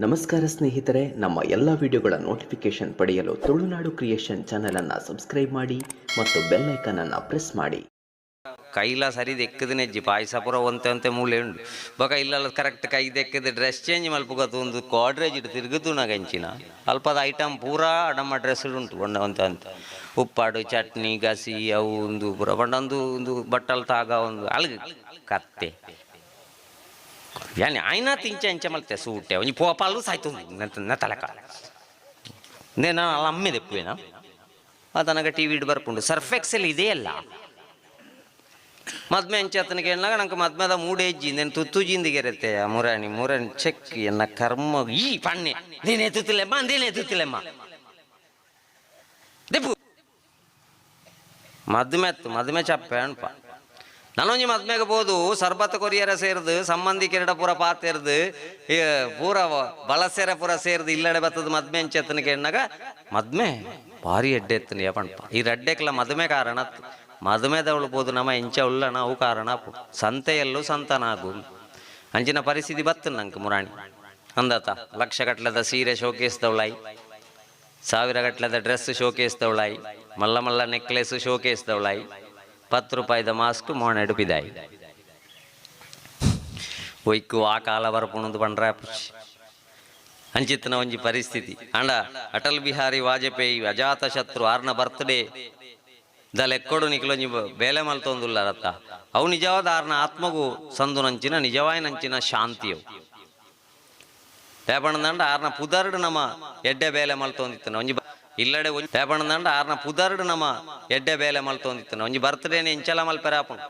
ನಮಸ್ಕಾರ ಸ್ನೇಹಿತರೆ, ನಮ್ಮ ಎಲ್ಲ ವಿಡಿಯೋಗಳ ನೋಟಿಫಿಕೇಶನ್ ಪಡೆಯಲು ತುಳುನಾಡು ಕ್ರಿಯೇಷನ್ ಚಾನೆಲ್ ಅನ್ನು ಸಬ್ಸ್ಕ್ರೈಬ್ ಮಾಡಿ ಮತ್ತು ಬೆಲ್ ಐಕಾನ್ ಅನ್ನು ಪ್ರೆಸ್ ಮಾಡಿ. ಕೈಲ ಸರಿ ದೆಕ್ಕದ ನೆಜ್ಜಿ ಪಾಯಸ ಪೂರ ಒಂತೆ ಒಂತೆ ಮೂಲೆ ಉಂಡು ಬೊಕ ಇಲ್ಲಲ್ಲ ಕರೆಕ್ಟ್ ಕೈ ದೆಕ್ಕದ ಡ್ರೆಸ್ ಚೇಂಜ್ ಮಲ್ಪುಗತ್ತು ಒಂದು ಕಾಡ್ರೇಜ್ ಇಟ್ಟು ತಿರುಗುದು ನಗಂಚಿನ ಅಲ್ಪದ ಐಟಮ್ ಪೂರಾ ನಮ್ಮ ಡ್ರೆಸ್ ಉಂಟು ಒಂಡ ಒಂತೆ ಅಂತ ಉಪ್ಪಾಡು ಚಟ್ನಿ ಗಸಿ ಅವು ಒಂದು ಪೂರ ಬಂಡೊಂದು ಒಂದು ಬಟ್ಟಲ್ ತಾಗ ಒಂದು ಅಲ್ಗ ಕತ್ತೆ ಯಾನೆ ಆಯ್ನ ತಿಂಚ ಅಂಚ ಮಲ್ತೆ ಸೂಟೆ ಒಂಜಿ ಪೋಪಾಲು ಸಾಯ್ತು ತಲಕ ನೇನ ಅಲ್ಲ ಅಮ್ಮೆ ದೆಪ್ಪುವೇನ ಅದನಗ ಟಿ ವಿಡ್ ಬರ್ಪುಂಡು ಸರ್ಫೆಕ್ಸೆಲ್ ಇದೆಯಲ್ಲ ಮದ್ಮೆ ಅಂಚತನಿಗೆ ಏನಾಗ ನಂಗೆ ಮದ್ಮೆದ ಮೂಡೇಜ್ಜಿ నేను ತುತ್ತುಜಿಂದಿಗೆರತ್ತೆ ಮುರಾಣಿ ಮುರಾಣಿ ಚೆಕ್ ಎನ್ನ ಕರ್ಮ ಈ ಪಣ್ಣೆ ನೀನೇ ತುತ್ತಿಲೆಮ್ಮ ನೀನೇ ತುತ್ತಿಲೆಮ್ಮ ದೆಪ್ಪು ಮದ್ಮೆತ್ತು ಮದ್ಮೆ ಚಪ್ಪೆ ಅನ್ಪ ನಾನೊಂಜಿ ಮದ್ಮೆಗೆ ಬೋದು ಸರ್ಬತ್ ಕೊರಿಯರ ಸೇರ್ದು ಸಂಬಂಧಿಕರಡ ಪೂರ ಪಾತೆರ್ದು ಪೂರ ಬಳಸೆರ ಪೂರ ಸೇರ್ದು ಇಲ್ಲಡೆ ಬತ್ತದ ಮದ್ಮೆ ಅಂಚತನಿಗೆ ಎಣ್ಣಾಗ ಮದ್ಮೆ ಭಾರಿ ಎಡ್ಡೆ ಎತ್ತನ ಪಣಪ ಈ ರಡ್ಡೆಕ್ಲ ಮದ್ಮೆ ಕಾರಣ ಮದುಮೆದವಳು ಬೋದು ನಮ್ಮ ಎಂಚ ಉಳ್ಳಣ ಅವು ಕಾರಣ ಸಂತೆಯಲ್ಲೂ ಸಂತನಾಗು ಅಂಚಿನ ಪರಿಸ್ಥಿತಿ ಬತ್ತು ನಂಗೆ ಮುರಾಣಿ ಅಂದಾತ ಲಕ್ಷ ಗಟ್ಟಲೆದ ಸೀರೆ ಶೋಕೇಸ್ದವಳಾಯಿ, ಸಾವಿರ ಗಟ್ಟಲೆದ ಡ್ರೆಸ್ ಶೋಕೇಸ್ದವಳಾಯಿ, ಮಲ್ಲ ಮಲ್ಲ ನೆಕ್ಲೆಸ್ ಶೋಕೇಸ್ದವಳಾಯಿ, 10 ರೂಪಾಯಿದ ಮಾಸ್ಕ್ ಮೋಣೆಡು ಪಿದಾಯಿ ಒಯ್ಕು ಆ ಕಾಲ ಬರಪುಣದು ಪಂಡ್ರ ಅಂಚಿತ್ತನ ಒಂಜಿ ಪರಿಸ್ಥಿತಿ. ಅಂಡ ಅಟಲ್ ಬಿಹಾರಿ ವಾಜಪೇಯಿ ಅಜಾತ ಶತ್ರು ಆರ್ನ ಬರ್ತ್ಡೇ the ಲೆಕ್ಕೊಡು ನಿಕ್ಲೊಂಜಿ ಬೇಲೆ ಮಲ್ತೊಂದುಲ್ಲಾರತ್ತ ಅವು ನಿಜವಾದ ಆರ್ನ ಆತ್ಮಗೂ ಸಂದು ನಂಚಿನ ನಿಜವಾಯಿನಂಚಿನ ಶಾಂತಿಯವು ತೇಪಣದಂಡ ಆರ್ನ ಪುದರ್ಡು ನಮ್ಮ ಎಡ್ಡೆ ಬೇಲೆ ಮಲ್ತೊಂದಿತ್ತನ ಒಂಜಿ ಇಲ್ಲಡೆ ಒಂಜಿ ತೇಪಣದಂಡ ಆರ್ನ ಪುದರ್ಡು ನಮ್ಮ ಎಡ್ಡೆ ಬೇಲೆ ಮಲ್ತೊಂದಿತ್ತನ ಒಂಜಿ ಬರ್ತ್ಡೇನೆ ಇಂಚಲ ಮಲ್ಪೆರಾಪುಂಡು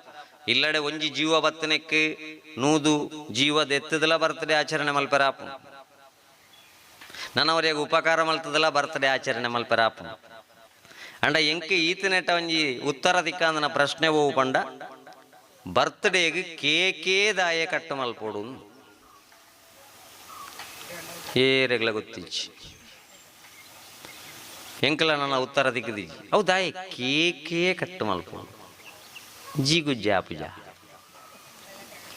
ಇಲ್ಲಡೆ ಒಂಜಿ ಜೀವ ಬತ್ತನೆಕ್ ನೂದು ಜೀವದ ಎತ್ತದಲ ಬರ್ತ್ಡೇ ಆಚರಣೆ ಮಲ್ಪೆರಾಪುಂಡು ನನ್ನವರಿಗೆ ಉಪಕಾರ ಮಲ್ತದಲ ಬರ್ತ್ಡೇ ಆಚರಣೆ ಮಲ್ಪೆರಾಪುಂಡು ಅಂಡ ಎಂಕ್ ಈತನೆಟ ಒಂಜಿ ಉತ್ತರ ದಿಕ್ಕಾಂದನ ಪ್ರಶ್ನೆ ಓವು ಪಂಡ ಬರ್ತ್ಡೇಗ್ ಕೇಕೇ ದಾಯ ಕಟ್ಟು ಮಲ್ಪೋಡು ಏರೆಗ್ಲ ಗೊತ್ತಿಜ್ಜಿ ಎಂಕಲ ನನ್ನ ಉತ್ತರ ದಿಕ್ಕದಿಜ್ಜಿ ಅವು ದಾಯ ಕೇಕೇ ಕಟ್ಟು ಮಲ್ಪೋಡು ಜೀಗುಜ್ಜೆ ಆಪುಜ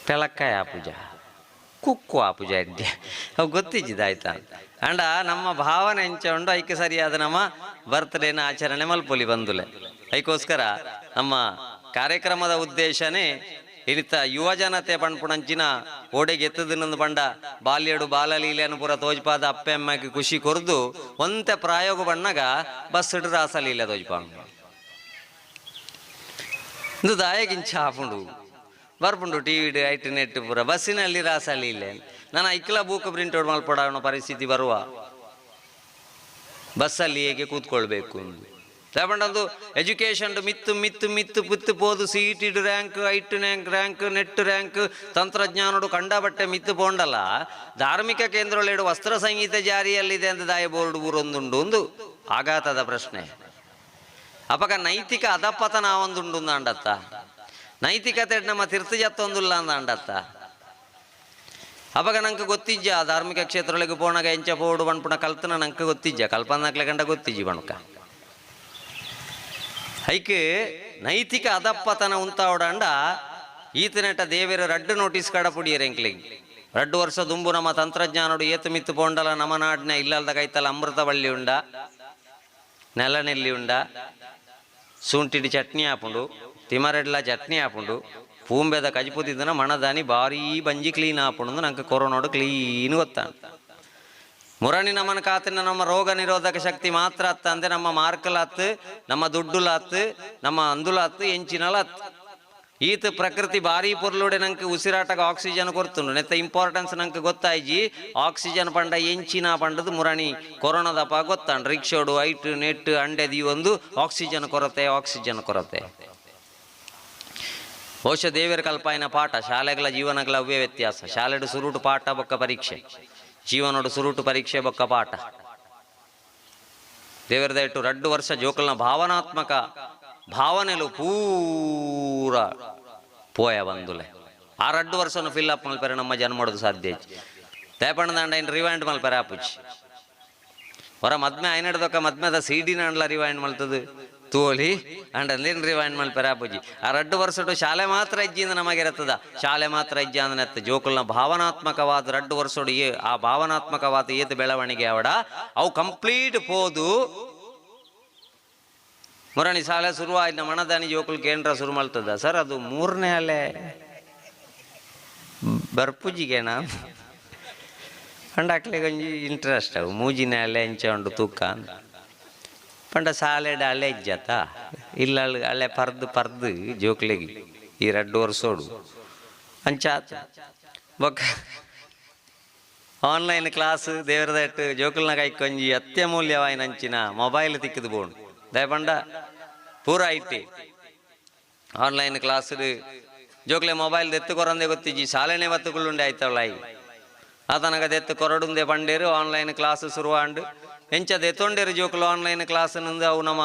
ಪೆಲಕ್ಕಾಯ ಆಪುಜ ಕುಕ್ಕು ಆಪುಜ ಇದ್ದೆ ಅವು ಗೊತ್ತಿಜ್ಜಿದಾಯ್ತಾ ಅಂಡ ನಮ್ಮ ಭಾವನೆ ಎಂಚ ಉಂಡು ಐಕೆ ಸರಿಯಾದ ನಮ್ಮ ಬರ್ತ್ಡೇನ ಆಚರಣೆ ಮಲ್ಪೊಲಿ ಬಂದುಲೆ. ಐಕೋಸ್ಕರ ನಮ್ಮ ಕಾರ್ಯಕ್ರಮದ ಉದ್ದೇಶನೇ ಇನಿತ ಯುವ ಜನತೆ ಪಣ್ಪುಣಂಚಿನ ಓಡೆಗೆ ಎತ್ತದಿನಂದು ಬಂಡ ಬಾಲ್ಯಡು ಬಾಲಲೀಲೆಯನ್ನು ಪೂರ ತೋಜ್ಪಾದ ಅಪ್ಪೆ ಅಮ್ಮಗೆ ಖುಷಿ ಕೊರ್ದು ಒಂತೆ ಪ್ರಾಯೋಗ ಬಣ್ಣಗ ಬಸ್ ಇಡು ರಾಸಲೀಲೆ ತೋಜ್ಪ ಇಂದು ದಾಯಗಿಂಚ ಆಪುಂಡು ಬರ್ಪುಂಡು ಟಿ ವಿಡ್ ಐಟ್ ನೆಟ್ ಪೂರ ಬಸ್ಸಿನಲ್ಲಿ ರಾಸಲೀಲೆ ನಾನು ಐಕ್ಲ ಬೂಕ್ ಪ್ರಿಂಟ್ ಔಟ್ ಮಲ್ಪಡ ಪರಿಸ್ಥಿತಿ ಬರುವ ಬಸ್ಸಲ್ಲಿ ಹೇಗೆ ಕೂತ್ಕೊಳ್ಬೇಕು ತಗೊಂಡೊಂದು ಎಜುಕೇಷನ್ ಮಿತ್ತು ಮಿತ್ತು ಮಿತ್ತು ಪಿತ್ತು ಪೋದು ಸಿ ಇ ಟಿಡ್ ರ್ಯಾಂಕ್ ಐಟ್ ರ್ಯಾಂಕ್ ರ್ಯಾಂಕ್ ನೆಟ್ ರ್ಯಾಂಕ್ ತಂತ್ರಜ್ಞಾನಡು ಕಂಡಬಟ್ಟೆ ಮಿತ್ತು ಪೋಂಡಲ್ಲ ಧಾರ್ಮಿಕ ಕೇಂದ್ರಗಳು ವಸ್ತ್ರ ಸಂಹಿತೆ ಜಾರಿಯಲ್ಲಿದೆ ಅಂತ ದಾಯ ಬೋರ್ಡ್ ಊರೊಂದುಂಡು ಒಂದು ಆಘಾತದ ಪ್ರಶ್ನೆ. ಅಪಕ ನೈತಿಕ ಅಧಪತನ ಒಂದುಂಡು ಅಂಡತ್ತ ನೈತಿಕತೆ ನಮ್ಮ ತಿರ್ತು ಜತ್ತೊಂದುಲ್ಲ ಅಂದ ಅಂಡತ್ತ ಅವಾಗ ನಂಗೆ ಗೊತ್ತಿಜ್ಜ ಧಾರ್ಮಿಕ ಕ್ಷೇತ್ರಗಳಿಗೆ ಪೋಣಗ ಎಂಚ ಪೋಡು ಬಣ್ಪುಣ ಕಲ್ತನ ನಂಗೆ ಗೊತ್ತಿಜ್ಜ ಕಲ್ಪನಾಕ್ಲೆ ಗಂಡ ಗೊತ್ತಿಜ್ಜಿ ಬಣಕ ಐಕ್ ನೈತಿಕ ಅಧಪ್ಪತನ ಉಂತಾವಡಂಡ ಈತನೆಟ ದೇವಿರ ರಡ್ಡು ನೋಟಿಸ್ ಕಡ ಪುಡಿಯರ್ ಎಂಕ್ಲಿಗ್ 2 ವರ್ಷ ದುಂಬು ನಮ್ಮ ತಂತ್ರಜ್ಞಾನಡು ಏತು ಮಿತ್ತು ಪೋಂಡಲ ನಮ್ಮ ನಾಡಿನ ಇಲ್ಲಲ್ದ ಕೈತಲ ಅಮೃತಬಳ್ಳಿ ಉಂಡ ನೆಲನೆಲ್ಲಿ ಉಂಡ ಸೂಂಟಿಡಿ ಚಟ್ನಿ ಆಪುಂಡು ತಿಮರೆಡ್ಲ ಚಟ್ನಿ ಆಪುಂಡು ಪೂಂಬೆದ ಕಜಿಪುತಿದ್ದನ ಮಣದಾನಿ ಭಾರೀ ಬಂಜಿ ಕ್ಲೀನ್ ಆಪುಂಡು ನಂಗೆ ಕೊರೋನಾಡು ಕ್ಲೀನ್ ಗೊತ್ತಾನ ಮುರಣಿ ನಮ್ಮನ ಕಾತಿನ ನಮ್ಮ ರೋಗ ನಿರೋಧಕ ಶಕ್ತಿ ಮಾತ್ರ ಅತ್ತ ಅಂದರೆ ನಮ್ಮ ಮಾರ್ಕಲಾತ್ ನಮ್ಮ ದುಡ್ಡುಲಾತ್ ನಮ್ಮ ಅಂದುಲಾತ್ ಎಂಚಿನಲಾತ್ ಈತ ಪ್ರಕೃತಿ ಭಾರಿ ಪೊರ್ಲುಡೆ ನಂಗೆ ಉಸಿರಾಟಕ ಆಕ್ಸಿಜನ್ ಕೊರ್ತುಂಡು ನೆತ್ತ ಇಂಪಾರ್ಟೆನ್ಸ್ ನಂಗೆ ಗೊತ್ತಾಯ್ಜಿ ಆಕ್ಸಿಜನ್ ಪಂಡ ಎಂಚಿನ ಪಂಡದು ಮುರಣಿ ಕೊರೋನಾದಪ್ಪ ಗೊತ್ತಾಂಡ್ ರಿಕ್ಷೋಡು ಐಟ್ ನೆಟ್ ಅಂಡೆದಿ ಒಂದು ಆಕ್ಸಿಜನ್ ಕೊರತೆ ಆಕ್ಸಿಜನ್ ಕೊರತೆ. ಬಹುಶಃ ದೇವರ ಕಲ್ಪಾಯಿನ ಪಾಠ ಶಾಲೆಗಳ ಜೀವನಗಳ ಅವೇ ವ್ಯತ್ಯಾಸ. ಶಾಲೆಡು ಸುರುಟು ಪಾಠ ಬೊಕ್ಕ ಪರೀಕ್ಷೆ, ಜೀವನೋಡು ಸುರುಟು ಪರೀಕ್ಷೆ ಬೊಕ್ಕ ಪಾಠ. ದೇವರ ದಯಟ್ಟು 2 ವರ್ಷ ಜೋಕಲ್ನ ಭಾವನಾತ್ಮಕ ಭಾವನೆಲು ಪೂರ ಪೋಯ ಬಂದುಲೆ ಆ 2 ವರ್ಷನು ಫಿಲ್ ಅಪ್ ಮಲ್ಪೆರೆ ನಮ್ಮ ಜನ್ಮಡೋದು ಸಾಧ್ಯ ಐತಿ. ದೇಪಣ್ಣದಾಂಡ ಇನ್ನು ರಿವೈಂಡ್ ಮಲ್ಪೆರೆ ಆಪುಜಿ ಹೊರ ಮದ್ಮೆ ಐನಡ್ದೊಕ್ಕ ಮದ್ಮೆದ ಸಿಡಿ ನಾಂಡ್ಲ ರಿವೈಂಡ್ ಮಲ್ತದು ತೋಲಿ ಅಂಡ ನೀನು ರಿವೈಂಡ್ ಮಲ್ಪೆರೆ ಆಪುಜಿ. ಆ ರಡ್ಡು ವರ್ಷಡು ಶಾಲೆ ಮಾತ್ರ ಇಜ್ಜಿಂದ ನಮಗಿರತ್ತದ, ಶಾಲೆ ಮಾತ್ರ ಇಜ್ಜಿ ಅಂದನೆತ್ತ ಜೋಕುಲ್ನ ಭಾವನಾತ್ಮಕವಾದ ರಡ್ಡು ವರ್ಷಡು ಏ ಆ ಭಾವನಾತ್ಮಕವಾದ ಏತ್ ಬೆಳವಣಿಗೆ ಅವಡ ಅವು ಕಂಪ್ಲೀಟ್ ಪೋದು ಮುರಣಿ ಶಾಲೆ ಶುರು ಆಯ್ತು. ಮಣದಾನಿ ಜೋಕುಲ್ ಕೇಂದ್ರ ಶುರು ಮಲ್ತದ ಸರ್, ಅದು ಮೂರನೇ ಅಲೆ ಬರ್ಪುಜಿಗೆನಾ ಪಂಡ ಅಕ್ಲೆಗ್ ಒಂಜಿ ಇಂಟ್ರೆಸ್ಟ್ ಅವು ಮೂಜಿನ ಅಲೆ ಇಂಚ ಉಂಡು ತೂಕ ಪಂಡ ಸಾಲೆಡ್ ಅಲೆ ಇಜ್ಜತ ಇಲ್ಲ ಅಲೆ ಪರ್ದು ಪರ್ದು ಜೋಕ್ಲೆಗ್ ಈ ರಡ್ಡು ವರ್ಷೋಡು ಅಂಚಾತ. ಬೊಕ್ಕ ಆನ್ಲೈನ್ ಕ್ಲಾಸ್ ದೇವರದಟ್ಟು ಜೋಕುಲ್ನ ಕೈಕೊಂಜಿ ಅತ್ಯಮೂಲ್ಯವಾಯಿನ ಅಂಚಿನ ಮೊಬೈಲ್ ತಿಕ್ಕದು ಬೋಂಡು ದಯಪಂಡ ಪೂರ IT online class ಜೋಕ್ಲೆ ಮೊಬೈಲ್ ದೆತ್ತು ಕೊರಂದೆ ಗೊತ್ತಿಜ್ಜಿ, ಶಾಲೆನೇ ಬತ್ತುಕುಳ್ಳುಂಡೆ ಆಯ್ತವಳಾಯಿ ಆತನಗ ದೆತ್ತು ಕೊರಡುಂದೆ ಪಂಡೇರು ಆನ್ಲೈನ್ ಕ್ಲಾಸ್ ಶುರುವಾಂಡು ಎಂಚ ದೆತ್ತೊಂಡೇರು ಜೋಕುಲು ಆನ್ಲೈನ್ ಕ್ಲಾಸ್ ನಂದು ಅವು ನಮ್ಮ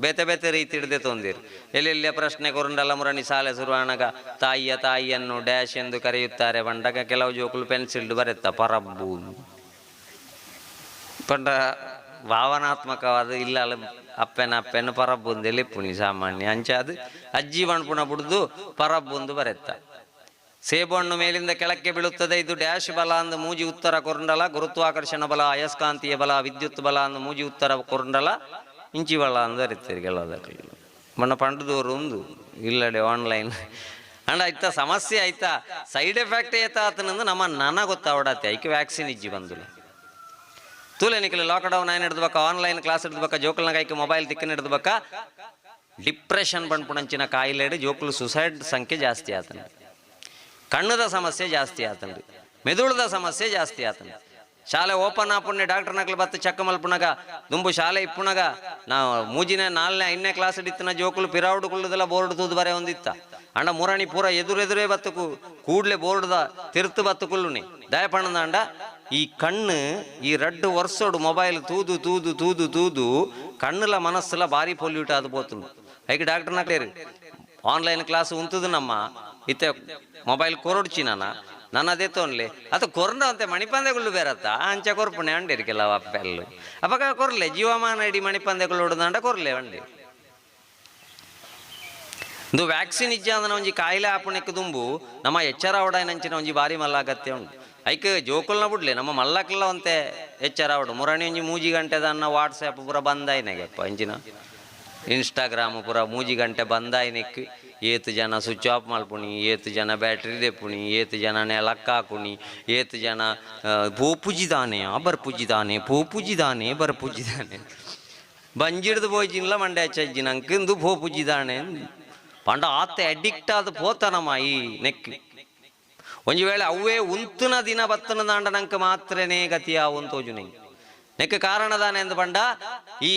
ಬೇತೆ ಬೇತೆ ರೀತಿ ಹಿಡ್ದೆ ತೊಂದಿರು. ಎಲ್ಲೆಲ್ಲಿಯ ಪ್ರಶ್ನೆ ಕೊರಂಡಲ್ಲ ಮುರಣಿ ಶಾಲೆ ಶುರುವಾನಗ ತಾಯಿಯ ತಾಯಿಯನ್ನು ಡ್ಯಾಶ್ ಎಂದು ಕರೆಯುತ್ತಾರೆ ಪಂಡಗ ಕೆಲವು ಜೋಕುಲು ಪೆನ್ಸಿಲ್ಡ್ ಬರೆತ್ತ ಪರಬ್ಬು ಪಂಡ ಭಾವನಾತ್ಮಕವಾದ ಇಲ್ಲ ಅಪ್ಪೆನ ಅಪ್ಪೆನ ಪರಬ್ಬುಂದು ಎಲ್ಲಿಪ್ಪುನಿ ಸಾಮಾನ್ಯ ಅಂಚಾದು ಅಜ್ಜಿ ಪಣ್ಪುಣ ಬುಡ್ದು ಪರಬ್ಬುಂದು ಬರೆತ್ತ. ಸೇಬುಹಣ್ಣು ಮೇಲಿಂದ ಕೆಳಕ್ಕೆ ಬೀಳುತ್ತದೆ, ಇದು ಡ್ಯಾಶ್ ಬಲ ಅಂದು ಮೂಜಿ ಉತ್ತರ ಕೊರಂಡಲ, ಗುರುತ್ವಾಕರ್ಷಣ ಬಲ, ಅಯಸ್ಕಾಂತೀಯ ಬಲ, ವಿದ್ಯುತ್ ಬಲ ಅಂದು ಮೂಜಿ ಉತ್ತರ ಕೊರಂಡಲ, ಇಂಚಿ ಬಲ ಅಂದು ಅರಿತೀರಿ ಕೆಲವುದಕ್ಕೆ ಮೊನ್ನ ಪಂಡದವರು ಒಂದು ಇಲ್ಲಡೆ ಆನ್ಲೈನ್ ಅಂಡ ಆಯ್ತಾ ಸಮಸ್ಯೆ ಆಯ್ತಾ ಸೈಡ್ ಎಫೆಕ್ಟ್ ಏತ ಆತನಂದು ನಮ್ಮ ನನ ಗೊತ್ತಾವಡತ್ತೆ. ಐಕೆ ವ್ಯಾಕ್ಸಿನ್ ಇಜ್ಜಿ ಬಂದುಲ ತೂಲೆ ನಿಖಲು ಲಾಕ್ಡೌನ್ ಆಯ್ನ ಹಿಡ್ದು ಆನ್ಲೈನ್ ಕ್ಲಾಸ್ ಹಿಡ್ದು ಜೋಕುಲ್ನಾಗ ಐಕೆ ಮೊಬೈಲ್ ತಿಕ್ಕನ ಹಿಡ್ದು ಡಿಪ್ರೆಷನ್ ಬಂದ್ಪುಣಂಚಿನ ಕಾಯಿಲೆಡು ಜೋಕುಲು ಸುಸೈಡ್ ಸಂಖ್ಯೆ ಜಾಸ್ತಿ ಆತನ, ಕಣ್ಣದ ಸಮಸ್ಯೆ ಜಾಸ್ತಿ ಆತನ್ರಿ, ಮೆದುಳದ ಸಮಸ್ಯೆ ಜಾಸ್ತಿ ಆತನ. ಶಾಲೆ ಓಪನ್ ಆಪುಣ್ಯ ಡಾಕ್ಟರ್ ನಕಲು ಬತ್ತು ಚಕ್ಕ ಮಲ್ಪುಣಗ ದುಂಬು ಶಾಲೆ ಇಪ್ಪುಣಗ ನಾವು ಮೂಜಿನ ನಾಲ್ನೇ ಐದನೇ ಕ್ಲಾಸ್ ಇತ್ತಿನ ಜೋಕುಲು ಪಿರಾವುಡು ಕುಳ್ಳುದೆಲ್ಲ ಬೋರ್ಡ್ ತೂದು ಬರೆ ಒಂದಿತ್ತ ಅಂಡ ಮುರಣಿ ಪೂರ ಎದುರೆದುರೇ ಬತ್ತಕು ಕೂಡ್ಲೆ ಬೋರ್ಡ್ದ ತಿರ್ತು ಬತ್ತುಕುಳ್ಳುನಿ ದಯಪಣ್ಣದ ಅಂಡ ಈ ಕಣ್ಣು ಈ ರಡ್ಡು ವರ್ಷೋಡು ಮೊಬೈಲ್ ತೂದು ತೂದು ತೂದು ತೂದು ಕಣ್ಣುಲ ಮನಸ್ಸುಲ ಭಾರಿ ಪೊಲ್ಯೂಟ್ ಆದ ಪೋತುಂಡು. ಐಕೆ ಡಾಕ್ಟರ್ ನಕಲೇರು ಆನ್ಲೈನ್ ಕ್ಲಾಸ್ ಉಂತದು ನಮ್ಮ ಇತ್ತೆ ಮೊಬೈಲ್ ಕೊರೊಡ್ಚಿ ನಾನ ನಾನು ಅದೇ ತೋನ್ಲಿ ಅದು ಕೊರ್ನ ಅಂತೆ ಮಣಿಪಂದೆಗಳು ಬೇರತ್ತ ಅಂಚೆ ಕೊರ್ಪುಣೆ ಅಂಡಿರಿ ಕೆಲವು ಅಪ್ಪೆಲ್ಲು ಅಪಗ ಕೊರ್ಲೆ ಜೀವಮಾನ ಇಡೀ ಮಣಿಪಂದೆಗಳು ಹೊಡೆದಂಡ ಕೊರ್ಲೆ ಅಂಡಿ. ಇಂದು ವ್ಯಾಕ್ಸಿನ್ ಇಜ್ಜ ಅಂದ್ರೆ ಒಂಜಿ ಕಾಯಿಲೆ ಆಪುಣೆಕ್ ದುಂಬು ನಮ್ಮ ಎಚ್ಚರ ಅವಡೈನಂಚಿನ ಒಂಜಿ ಬಾರಿ ಮಲ್ಲ ಅಗತ್ಯ ಉಂಟು. ಐಕ್ ಜೋಕುಲ್ನ ಬಿಡ್ಲೆ ನಮ್ಮ ಮಲ್ಲಕ್ಲ ಅಂತೆ ಎಚ್ಚರ ಅವಡು ಮುರಣಿ ಒಂಜಿ ಮೂಜಿ ಗಂಟೆದನ್ನ ವಾಟ್ಸ್ಯಾಪ್ ಪೂರ ಬಂದಾಯ್ನಾಗಪ್ಪ ಅಂಚಿನ ಇನ್ಸ್ಟಾಗ್ರಾಮ್ ಪೂರ ಮೂಜಿ ಗಂಟೆ ಬಂದಾಯ್ನೆಕ್ ಏತ್ ಜನ ಸ್ವಿಚ್ ಆಫ್ ಮಲ್ಪುಣಿ, ಏತ್ ಜನ ಬ್ಯಾಟ್ರಿ ದೆಪ್ಪುಣಿ, ಏತ್ ಜನ ನೆಲಕ್ಕ ಹಾಕುಣಿ, ಏತ್ ಜನ ಪೋಪುಜಿದಾನೆ ಬರ್ಪುಜಿದಾನೆ ಪೋಪುಜಿದಾನೆ ಬರ್ಪುಜಿದಾನೆ ಬಂಜಿಡ್ದು ಪೋಯ್ಜಿನ್ಲ ಮಂಡೆ ಹಚ್ಚಜ್ಜಿನ ಅಂಕಿಂದು ಪೋಪುಜಿದಾನೆ ಪಂಡ ಆತ ಅಡಿಕ್ಟ್ ಆದ ಪೋತನಮ್ಮ ಈ ನೆಕ್. ಒಂಜಿ ವೇಳೆ ಅವೇ ಉಂತುನ ದಿನ ಬತ್ತನ ದಾಂಡ ನಂಕ ಮಾತ್ರನೇ ಗತಿಯ ಉಂತೋಜುನಿ ನೆಕ್ ಕಾರಣದಾನೆ ಎಂದು ಪಂಡ ಈ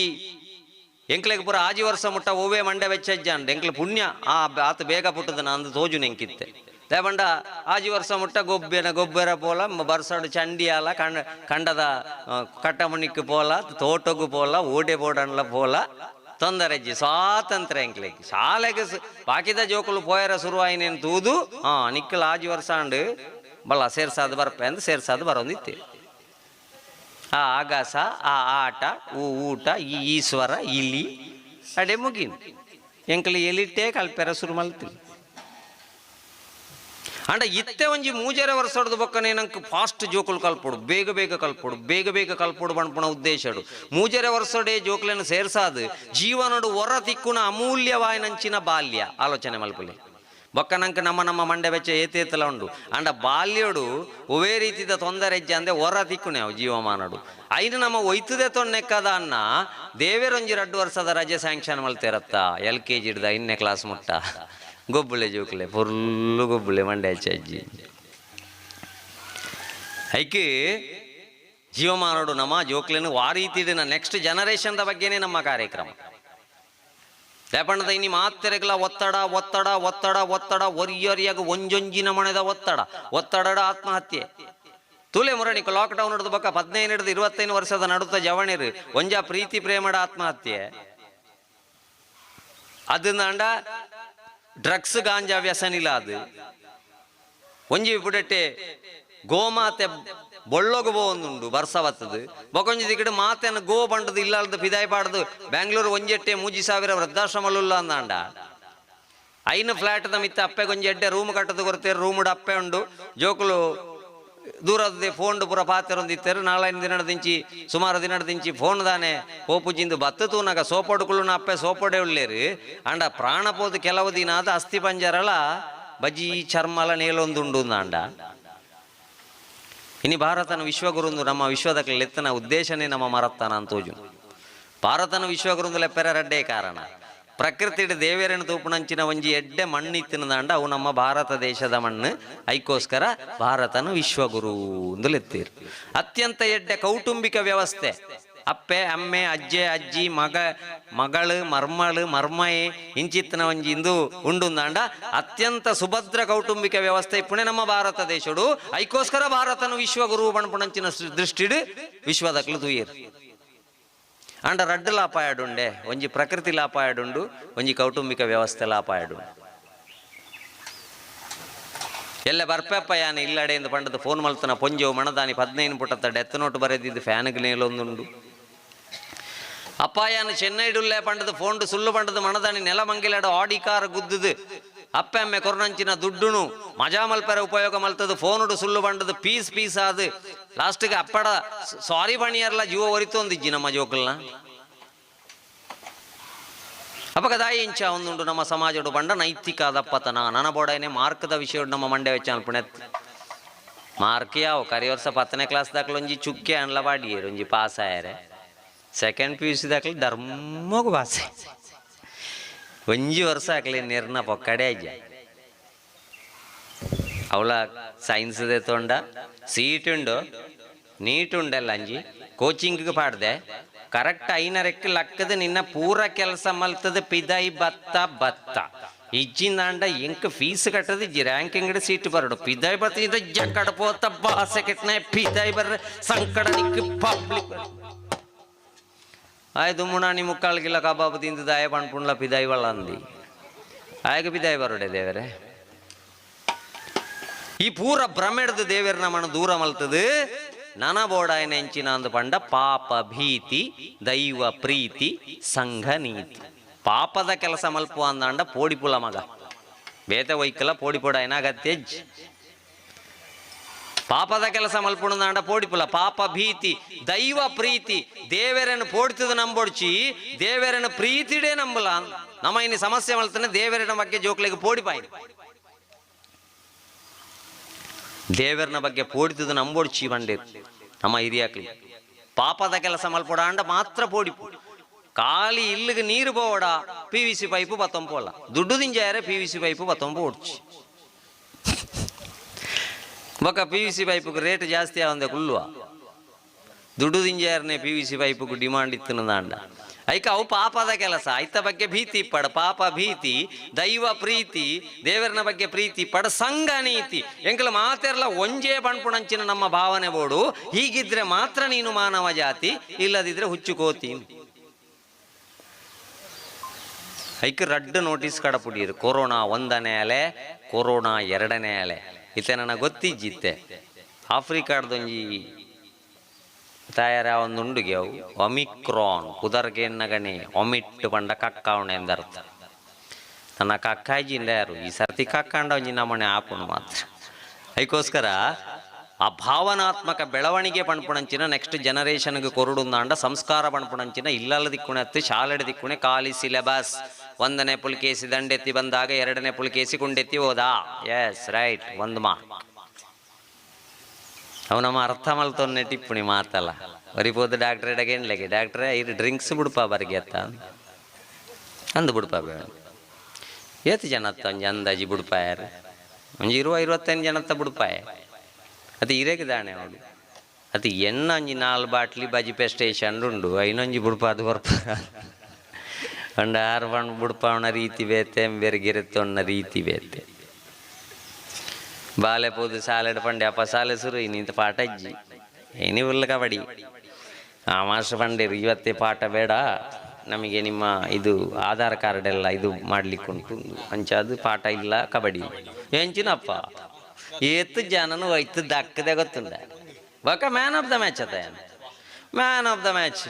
ಎಂಕ್ಲೆಗ್ ಪೂರ ಆಜಿ ವರ್ಷ ಮುಟ್ಟ ಓವೇ ಮಂಡೆ ವೆಚ್ಚಜ್ಜಾಂಡ್ ಎಂಕ್ಲೆ ಪುಣ್ಯ ಆ ಆತ ಬೇಗ ಪುಟ್ಟದ ನಂದು ತೋಜು ನೆಂಕಿತ್ತೆ ದೇಪಂಡ ಆಜಿ ವರ್ಷ ಮುಟ್ಟ ಗೊಬ್ಬೆನ ಗೊಬ್ಬರ ಪೋಲ ಬರ್ಸಡು ಚಂಡಿಯಾಲ ಕಂಡ ಕಂಡದ ಕಟ್ಟಮುನಿಕ್ ಪೋಲ ತೋಟಗು ಪೋಲ ಓಡೆ ಬೋಡನ್ಲ ಪೋಲ ತೊಂದರೆ ಅಜ್ಜಿ ಸ್ವಾತಂತ್ರ್ಯ ಎಂಕ್ಲೆಗ್ ಶಾಲೆಗೆ ಬಾಕಿದ ಜೋಕುಲು ಪೋಯರ ಶುರುವಾಯಿನೇನು ತೂದು ನಿಕ್ಕಲ್ ಆಜಿ ವರ್ಷ ಅಂಡು ಬಲ್ಲ ಸೇರ್ಸಾದ ಬರ್ಪೆ ಅಂದ್ ಸೇರ್ಸಾದ ಬರೋಂದಿತ್ತೆ. ಆ ಆಗಸ ಆ ಆಟ ಊ ಊಟ ಈ ಈಶ್ವರ ಇಲಿ ಅಡೆ ಮುಗಿನ್ ಎಂಕಲಿ ಎಲಿಟ್ಟೇ ಕಲ್ಪೆರ ಶುರು ಮಲ್ತಿಲ್ಲ ಅಂಡ ಇತ್ತೆ ಒಂಜಿ ಮೂಜರೆ ವರ್ಷ ಹೊಡೆದು ಬೊಕ್ಕನೆ ನಂಗೆ ಫಾಸ್ಟ್ ಜೋಕುಲು ಕಲ್ಪೊಡು ಬೇಗ ಬೇಗ ಕಲ್ಪೊಡು ಬೇಗ ಬೇಗ ಕಲ್ಪೊಡು ಪನ್ಪುನ ಉದ್ದೇಶಡು ಮೂಜರೆ ವರ್ಷಡೆ ಜೋಕುలను ಸೇರ್ಸಾದು ಜೀವನಡು ಹೊರ ತಿಕ್ಕುನ ಅಮೂಲ್ಯವಾಯಿನಂಚಿನ ಬಾಲ್ಯ ಆಲೋಚನೆ ಮಲ್ಪುಲೆ ಬೊಕ್ಕ ನಂಗೆ ನಮ್ಮ ನಮ್ಮ ಮಂಡೆ ಬೆಚ್ಚ ಏತೇತಲ ಉಂಡು ಅಂಡ ಬಾಲ್ಯಡು ಒವೇ ರೀತಿದ ತೊಂದರೆ ಇಜ್ಜ ಅಂದೆ ಹೊರ ತಿಕ್ಕುನೆ ಅವು ಜೀವಮಾನಡು ಐನು ನಮ್ಮ ಒಯ್ತದೆ ತೊನ್ನೆಕ್ಕದ ಅನ್ನ ದೇವೇರೊಂಜಿ ರಡ್ಡು ವರ್ಷದ ರಜೆ ಸ್ಯಾಂಕ್ಷನ್ ಮಲ್ತೇರತ್ತ ಎಲ್ ಕೆ ಜಿ ಹಿಡ್ದ ಐದನೇ ಕ್ಲಾಸ್ ಮುಟ್ಟ ಗೊಬ್ಬುಳೆ ಜೋಕುಲೆ ಫುಲ್ಲು ಗೊಬ್ಬುಳೆ ಮಂಡೆ ಅಜ್ಜಿ ಐಕೆ ಜೀವಮಾನಡು ನಮ್ಮ ಜೋಕ್ಲೆನು ಆ ರೀತಿ ನೆಕ್ಸ್ಟ್ ಜನರೇಷನ್ದ ಬಗ್ಗೆನೇ ನಮ್ಮ ಕಾರ್ಯಕ್ರಮ. ಲೇಪಣ್ಣದ ಇನಿ ಮಾತೆರೆಗ್ಲ ಒತ್ತಡ ಒತ್ತಡ ಒತ್ತಡ ಒತ್ತಡ ಒರಿಯೊರಿಯಾಗ ಒಂಜೊಂಜಿನ ಮಣೆದ ಒತ್ತಡ ಒತ್ತಡಡ ಆತ್ಮಹತ್ಯೆ ತೂಲೆ ಮುರಣಿಕ ಲಾಕ್ಡೌನ್ ಹಿಡಿದು ಬಕ್ಕ 15 ಹಿಡಿದು 25 ವರ್ಷದ ನಡುತ್ತ ಜವಣಿರು ಒಂಜ ಪ್ರೀತಿ ಪ್ರೇಮಡ ಆತ್ಮಹತ್ಯೆ ಅದನ್ನ ಅಂಡ ಡ್ರಗ್ಸ್ ಗಾಂಜಾ ವ್ಯಸನಿಲ್ಲ ಅದು ಒಂಜಿ ಬುಡಟ್ಟೆ ಗೋಮಾತೆ ಬೊಳ್ಳೊಗು ಒಂದುಂಡು ಬರ್ಸ ಬತ್ತದು ಬೊಕೊಂಜಿ ದಿಕ್ಕಡು ಮಾತೆನ ಗೋ ಬಂಡದು ಇಲ್ಲಾಳ್ದು ಫಿದಾಯಿ ಪಾಡ್ದು ಬ್ಯಾಂಗ್ಳೂರು ಒಂಜೆಟ್ಟೆ 3000 ವೃದ್ಧಾಶ್ರಮಲುಲ್ಲ ಅಂದಾಂಡ ಐನು ಫ್ಲಾಟ್ದ ಮಿತ್ತ ಅಪ್ಪೆ ಗೊಂಜಿ ಎಡ್ಡೆ ರೂಮ್ ಕಟ್ಟದು ಕೊರ್ತೇರು ರೂಮುಡು ಅಪ್ಪೆ ಉಂಡು ಜೋಕುಲು ದೂರದೇ ಫೋನ್ ಪೂರ ಪಾತೆರೊಂದಿತ್ತೇರು ನಾಲೈದು ದಿನದಿಂಚಿ ಸುಮಾರು ದಿನದಿಂಚಿ ಫೋನ್ ದಾನೆ ಪೋಪುಜಿಂದು ಬತ್ತು ತೂನಗ ಸೋಪೊಡುಕುಲುನ ಅಪ್ಪೆ ಸೋಪೊಡೆ ಉಳ್ಳೇರು ಅಂಡ ಪ್ರಾಣ ಪೋದು ಕೆಲವು ದಿನ ಆದ ಅಸ್ಥಿ ಪಂಜರಲ ಬಜಿ ಚರ್ಮಲ ನೇಲೊಂದುಂಡು ಅಂಡ ಇನಿ ಭಾರತನ ವಿಶ್ವಗುರುಂದು ನಮ್ಮ ವಿಶ್ವದ ಲೆತ್ತನ ಉದ್ದೇಶನೇ ನಮ್ಮ ಮರತ್ತಾನ ಅಂತೋಜು ಭಾರತನ ವಿಶ್ವಗುರುಂದು ಲೆಪ್ಪೆರ ರಡ್ಡೇ ಕಾರಣ ಪ್ರಕೃತಿ ದೇವೇರನ ತೂಪುನಂಚಿನ ಒಂಜಿ ಎಡ್ಡೆ ಮಣ್ಣು ಇತ್ತಿನದಾಂಡ ಅವು ನಮ್ಮ ಭಾರತ ದೇಶದ ಮಣ್ಣು ಐಕೋಸ್ಕರ ಭಾರತನ ವಿಶ್ವಗುರು ಅಂದು ಅತ್ಯಂತ ಎಡ್ಡೆ ಕೌಟುಂಬಿಕ ವ್ಯವಸ್ಥೆ ಅಪ್ಪೆ ಅಮ್ಮೆ ಅಜ್ಜೆ ಅಜ್ಜಿ ಮಗ ಮಗಳು ಮರ್ಮಳು ಮರ್ಮಯೆ ಇಂಚಿತ್ತಿನ ಒಂಜಿ ಇಂದು ಉಂಡುಂದಾಂಡ ಅತ್ಯಂತ ಸುಭದ್ರ ಕೌಟುಂಬಿಕ ವ್ಯವಸ್ಥೆ ಇಪ್ಪುಣೆ ನಮ್ಮ ಭಾರತ ದೇಶಡು ಐಕೋಸ್ಕರ ಭಾರತನು ವಿಶ್ವಗುರು ಪಣಪುಣಂಚಿನ ದೃಷ್ಟಿಡು ವಿಶ್ವದಕ್ಲು ತೂಯೇರು ಅಂಡ ರಡ್ಡು ಲಾಪಾಯಡುಂಡೆ ಒಂಜಿ ಪ್ರಕೃತಿ ಲಾಪಾಯಡುಂಡು ಒಂಜಿ ಕೌಟುಂಬಿಕ ವ್ಯವಸ್ಥೆ ಲಾಪಾಯಡುಂಡು ಎಲ್ಲ ಬರ್ಪೆಪ್ಪ ಯಾನ ಇಲ್ಲಡೆ ಎಂದು ಪಂಡದ ಫೋನ್ ಮಲ್ತನ ಪೊಂಜೋ ಮಣದಾನಿ 15 ಪುಟತ್ತ ಡೆತ್ ನೋಟ್ ಬರೆದಿದ್ದು ಫ್ಯಾನ್ಗೆ ನೇಲೊಂದುಂಡು ಅಪ್ಪ ಯಾನು ಚೆನ್ನೈಡುಲ್ಲೆ ಪಂಡದ ಫೋನ್ಡು ಸುಳ್ಳು ಪಂಡದ ಮಣದಾನಿ ನೆಲಮಂಗಿಲಡ ಆಡಿ ಕಾರ್ ಗುದ್ದುದು ಅಪ್ಪೆ ಅಮ್ಮೆ ಕೊರ್ನಂಚಿನ ದುಡ್ಡುನು ಮಜಾ ಮಲ್ಪೆರ ಉಪಯೋಗ ಮಲ್ತದು ಫೋನುಡು ಸುಳ್ಳು ಬಂಡದು ಪೀಸ್ ಪೀಸ್ ಆದು ಲಾಸ್ಟಿಗೆ ಅಪ್ಪಡ ಸಾರಿ ಬಣಿಯರ್ಲ ಜೀವ ಒರಿತೊಂದಿಜ್ಜಿ ನಮ್ಮ ಜೋಕಲ್ನ ಅಪಗದಾಯಿ ಇಂಚ ಒಂದುಂಡು ನಮ್ಮ ಸಮಾಜಡು ಬಂಡ ನೈತಿಕ ದಪ್ಪತನ ನನ್ನ ಬೋಡೈನೆ ಮಾರ್ಕದ ವಿಷಯ ನಮ್ಮ ಮಂಡೆ ವೆಚ್ಚ ಅನ್ಪುಣೆತ್ ಮಾರ್ಕ್ ಯಾವ ಕರಿ ವರ್ಷ 10ನೇ ಕ್ಲಾಸ್ ದಾಖಲೊಂಜಿ ಚುಕ್ಕೆ ಅನ್ಲ ಬಾಡಿಯರು ಒಂಜಿ ಪಾಸ್ ಆಯರೆ ಸೆಕೆಂಡ್ ಪಿ ಯು ಸಿ ದಾಖಲೆ ಧರ್ಮಗೂ ಪಾಸ್ ಒಂಜಿ ವರ್ಷ ಹಾಕ್ಲಿ ನಿರ್ನ ಪೊಕ್ಕಡೆ ಅಜ್ಜ ಅವಳ ಸೈನ್ಸ್ ತೊಂಡ ಸೀಟ್ ಉಂಡು ನೀಟ್ ಉಂಡಲ್ಲ ಅಂಜಿ ಕೋಚಿಂಗ್ ಪಾಡ್ದೆ ಕರೆಕ್ಟ್ ಐನರಕ್ಕೆ ಲಕ್ಕದ ನಿನ್ನ ಪೂರ ಕೆಲಸ ಮಲ್ತದ ಪಿದಾಯಿ ಬತ್ತ ಬತ್ತ ಇಜ್ಜಿಂದಾಂಡ ಎಂಕ್ ಫೀಸ್ ಕಟ್ಟದ ಇಜ್ಜಿ ರ್ಯಾಂಕಿಂಗ್ ಸೀಟ್ ಬರಡು ಪಿದಾಯಿ ಬತ್ತ ಇದ ಜಕ್ಕಡ ಪೋತ ಬಾಸೆ ಕೆಟ್ಟನೆ ಪಿದಾಯಿ ಬರ್ರ ಸಂಕಡ ನಿಕ್ ಪಬ್ಲಿಕ್ ಆಯ್ತು ಮುಣಾಣಿ ಮುಕ್ಕಾಳ್ಗಿಲ್ಲ ಕಬಾಬು ತಿಂದು ಆಯ ಪಣ್ಪುಂಡ್ಲ ಪಿದಾಯಿ ವಳ್ಳ ಅಂದಿ ಆಯಗ ಪಿದಾಯಿ ಬರೋಡೆ ದೇವರೇ ಈ ಪೂರ ಭ್ರಮೆಡ್ದು ದೇವೇರ್ ನಮ್ಮನ್ನು ದೂರ ಮಲ್ತದು ನನ ಬೋಡಾಯನ ಎಂಚಿನ ಅಂದು ಪಂಡ ಪಾಪ ಭೀತಿ ದೈವ ಪ್ರೀತಿ ಸಂಘ ನೀತಿ ಪಾಪದ ಕೆಲಸ ಮಲ್ಪು ಅಂದಾಂಡ ಪೋಡಿಪುಲ ಮಗ ಬೇತೆ ವೈಕಲ ಪೋಡಿಪೋಡಾಯನ ಅಗತ್ಯ ಪಾಪದ ಕೆಲಸ ಮಲ್ಪುಣದಾಂಡ ಪೋಡಿಪುಲ ಪಾಪ ಭೀತಿ ದೈವ ಪ್ರೀತಿ ದೇವರನ್ನು ಪೋಡ್ತದ ನಂಬೊಡ್ಚಿ ದೇವರನ್ನು ಪ್ರೀತಿಡೇ ನಂಬಲ ನಮ್ಮ ಇನ್ನು ಸಮಸ್ಯೆ ಮಲ್ತಾನೆ ದೇವರನ ಬಗ್ಗೆ ಜೋಕ್ಲಿಗೆ ಪೋಡಿಪಾಯಿ ದೇವರನ ಬಗ್ಗೆ ಪೋಡಿತದ ನಂಬೋಡ್ಚಿ ಬಂಡೇರು ನಮ್ಮ ಹಿರಿಯಾಕ್ಲಿ ಪಾಪದ ಕೆಲಸ ಮಲ್ಪೊಡ ಅಂಡ ಮಾತ್ರ ಪೋಡಿಪು ಖಾಲಿ ಇಲ್ಲಿಗೆ ನೀರು ಬೋಡ ಪಿ ವಿ ಸಿ ಪೈಪು ಬತ್ತೊಂಪೋಲ್ಲ ದುಡ್ಡು ದಿಂಜಾರೆ ಪಿ ವಿ ಸಿ ಪೈಪು ಬತ್ತೊಂಬ ಓಡ್ಚಿ ಬೊಕ ಪಿ ವಿ ಸಿ ಪೈಪುಗೆ ರೇಟ್ ಜಾಸ್ತಿ ಆವಂದೆ ಕುಲ್ಲುವ ದುಡ್ಡು ದಿಂಜಾರನೆ ಪಿ ವಿ ಸಿ ಪೈಪುಗೆ ಡಿಮಾಂಡ್ ಇತ್ತು ಐಕ ಅವು ಪಾಪದ ಕೆಲಸ ಐತ ಬಗ್ಗೆ ಭೀತಿ ಪಡ ಪಾಪ ಭೀತಿ ದೈವ ಪ್ರೀತಿ ದೇವರನ ಬಗ್ಗೆ ಪ್ರೀತಿ ಪಡ ಸಂಘ ನೀತಿ ಎಂಕಲ ಮಾತೆರ್ಲ ಒಂಜೇ ಪಣ್ಪುಣಂಚಿನ ನಮ್ಮ ಭಾವನೆ ಬೋಡು ಹೀಗಿದ್ರೆ ಮಾತ್ರ ನೀನು ಮಾನವ ಜಾತಿ ಇಲ್ಲದಿದ್ರೆ ಹುಚ್ಚುಕೋತಿ ಐಕ್ ರಡ್ಡು ನೋಟಿಸ್ ಕಡಪುಡಿರು ಕೊರೋನಾ 1ನೇ ಅಲೆ ಕೊರೋನಾ 2ನೇ ಅಲೆ ಇತ್ತೆ ನನಗೆ ಗೊತ್ತಿಜ್ಜಿತ್ತೆ ಆಫ್ರಿಕಾಡ್ದೊಂಜಿ ತಯಾರ ಒಂದುಂಡುಗೆ ಅವು ಒಮಿಕ್ರಾನ್ ಕುದರ್ಗೆ ನಗಣೆ ಒಮಿಟ್ ಪಂಡ ಕಕ್ಕಾವಣೆ ಎಂದರ್ಥ ನನ್ನ ಕಕ್ಕಾಯಿಜಿಂದ ಯಾರು ಈ ಸರ್ತಿ ಕಕ್ಕಾಂಡ ಒಂಜಿ ನಮ್ಮನೆ ಆಪುನು ಮಾತ್ರ ಅದಕ್ಕೋಸ್ಕರ ಆ ಭಾವನಾತ್ಮಕ ಬೆಳವಣಿಗೆ ಪಣ್ಪುಣಂಚಿನ ನೆಕ್ಸ್ಟ್ ಜನರೇಷನ್ಗೆ ಕೊರಡುಂದಾಂಡ ಸಂಸ್ಕಾರ ಪಣ್ಪುಣಂಚಿನ ಇಲ್ಲಲ್ಲ ದಿಕ್ಕುಣೆ ಹತ್ತು ಶಾಲೆಡೆ ದಿಕ್ಕುಣೆ ಖಾಲಿ ಸಿಲೆಬಸ್ 1ನೇ ಪುಲ್ಕೇಸಿ ದಂಡೆತ್ತಿ ಬಂದಾಗ 2ನೇ ಪುಲ್ಕೇಸಿ ಕುಂಡೆತ್ತಿ ಹೋದ ಎಸ್ ರೈಟ್ ಒಂದು ಮಾರ್ಕ್ ಅವು ನಮ್ಮ ಅರ್ಥ ಮಲ್ತೊನ್ನೆ ಟಿಪ್ಪಣಿ ಮಾತಲ್ಲ ಬರಿಬೋದು ಡಾಕ್ಟ್ರೇಟ್ ಏನ್ಲೆಗೆ ಡಾಕ್ಟ್ರೇ ಇದು ಡ್ರಿಂಕ್ಸ್ ಬಿಡ್ಪಾ ಬರ್ಗೆ ಅತ್ತ ಅಂದು ಬಿಡ್ಪಾ ಬೇಡ ಏತು ಜನ ಅತ್ತ ಒಂಜಿ ಅಂದಾಜಿ ಬಿಡ್ಪಾಯಾರ ಒಂಜಿ 20-25 ಜನತ್ತ ಬಿಡ್ಪಾಯ ಅದು ಇರೇಗೆ ದಾಣೆ ಅವಳು ಅದು ಎಣ್ಣ ಒಂಜಿ 4 ಬಾಟ್ಲಿ ಬಜಿಪೆ ಸ್ಟೇಷನ್ ಉಂಡು ಐನೊಂಜಿ ಬಿಡ್ಪ ಅದು ಬರ್ಪ ಒಂದು 6 ಬಣ್ಣ ಬಿಡ್ಪಾವಣ ರೀತಿ ಬೇತೆ ಬೆರ್ಗಿರತ್ತೊನ್ನ ರೀತಿ ಬೇತೆ ಬಾಲೆ ಪೋದು ಸಾಲೆಡ್ ಪಂಡೆ ಅಪ್ಪ ಸಾಲೆ ಸುರು ಇನ್ನಿಂತ ಪಾಠ ಅಜ್ಜಿ ಏನೇ ಉಲ್ಲ ಕಬಡ್ಡಿ ಆ ಮಾಸ್ಟರ್ ಪಂಡೇರು ಇವತ್ತೇ ಪಾಠ ಬೇಡ ನಮಗೆ ನಿಮ್ಮ ಇದು ಆಧಾರ್ ಕಾರ್ಡ್ ಎಲ್ಲ ಇದು ಮಾಡಲಿಕ್ಕುಂಟು ಅಂಚ ಅದು ಪಾಠ ಇಲ್ಲ ಕಬಡ್ಡಿ ಎಂಚಿನಪ್ಪ ಏತ್ ಜನನು ಒಯ್ತು ದಕ್ಕದೆ ಗೊತ್ತುಂಡ. ಬೊಕ ಮ್ಯಾನ್ ಆಫ್ the match ಅತ್ತ? Man of the match.